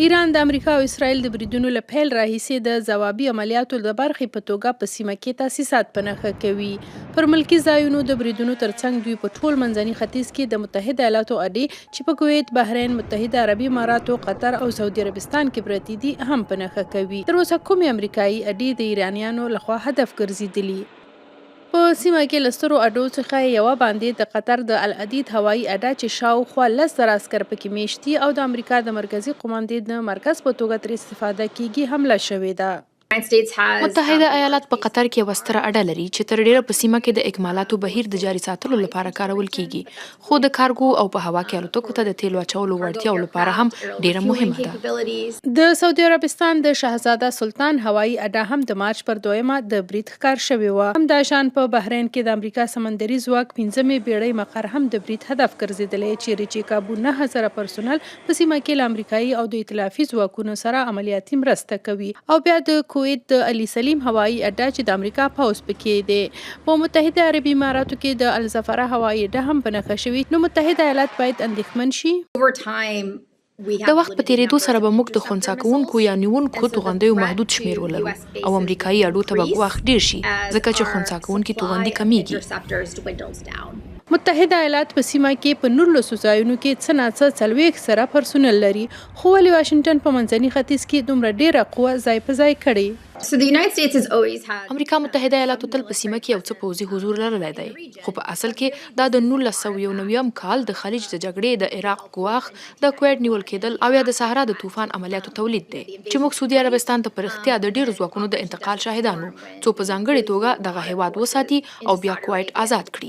ایران د امریکا او اسراییل د بریدونو له پیل راهیسې د ځوابي عملیاتو د برخې په توګه په سیمه کې تاسیسات په نښه کوي. پر ملکي ځایونو د بریدونو ترڅنګ دوی په ټول منځني ختیځ کې د متحده ایالاتو اډې چې په کویت، بحرین، متحده عربي اماراتو، قطر او سعودي عربستان کې پرتې دي، هم په نښه کوي. تر اوسه کومې امریکايي اډې د ایرانیانو لخوا هدف ګرځېدلي. په سیمه کې له سترو اډو څخه یوه باندې د قطر د العدید هوایي اډه چې شاوخوا 10,000 عسکر پکې میشت دي او د امریکا د مرکزي قوماندې د مرکز په توګه ترې استفاده کیږي، حمله شوې ده. متحده ایالات په قطر کې یوه ستره اډه لري چې تر ډېره په سیمه کې د اکمالاتو بهیر د جاري ساتلو لپاره کارول کېږي، خو د کارګو او په هوا کې الوتکو ته د تېلو اچولو وړتیاوو لپاره هم ډېره مهمه ده. د سعودي عربستان د شهزاده سلطان هوایي اډه هم د مارچ پر دویمه د برید ښکار شوې وه. همداشان په بحرین کې د امریکا سمندري ځواک پنځمې بیړۍ مقر هم د برید هدف ګرځیدلی چیرې چې کابو 9000 پرسونل په سیمه کې له امریکایي او د ایتلافي ځواکونو سره عملیاتي مرسته کوي او بیا د کویت د علي سلیم هوایي اډه چې د امریکا پوځ پکې دی. په متحده عربي اماراتو کې د الظفره هوایي اډه هم په نښه شوې، نو متحده ایالات باید اندېښمن شي؟ د وخت په تېرېدو سره به موږ د خنثی کوونکو یا نیوونکو توغندیو محدود شمېر ولرو او امریکایي اډو ته به ګواښ ډېر شي ځکه چې خنثی کوونکي توغندي کمېږي. متحده ایالات په سیمه کې په نولسو ځایونو کې څه نا څه 40,000 پرسونل لري، خو ولې واشنګټن په منځني ختیځ کې دومره ډېره قوه ځای په ځای کړې؟ امریکا متحده ایالاتو تل په سیمه کې یو څه پوځي حضور لرلی دی، خو په اصل کې دا د 1991 کال د خلیج د جګړې، د عراق ګواښ، د کویټ نیول کېدل او یا د صحرا د طوفان عملیاتو تولید دی، چې موږ سعودي عربستان ته په رښتیا د ډېرو ځواکونو د انتقال شاهدان وو، څو په ځانګړې توګه دغه هېواد وساتي او بیا کویټ ازاد کړي.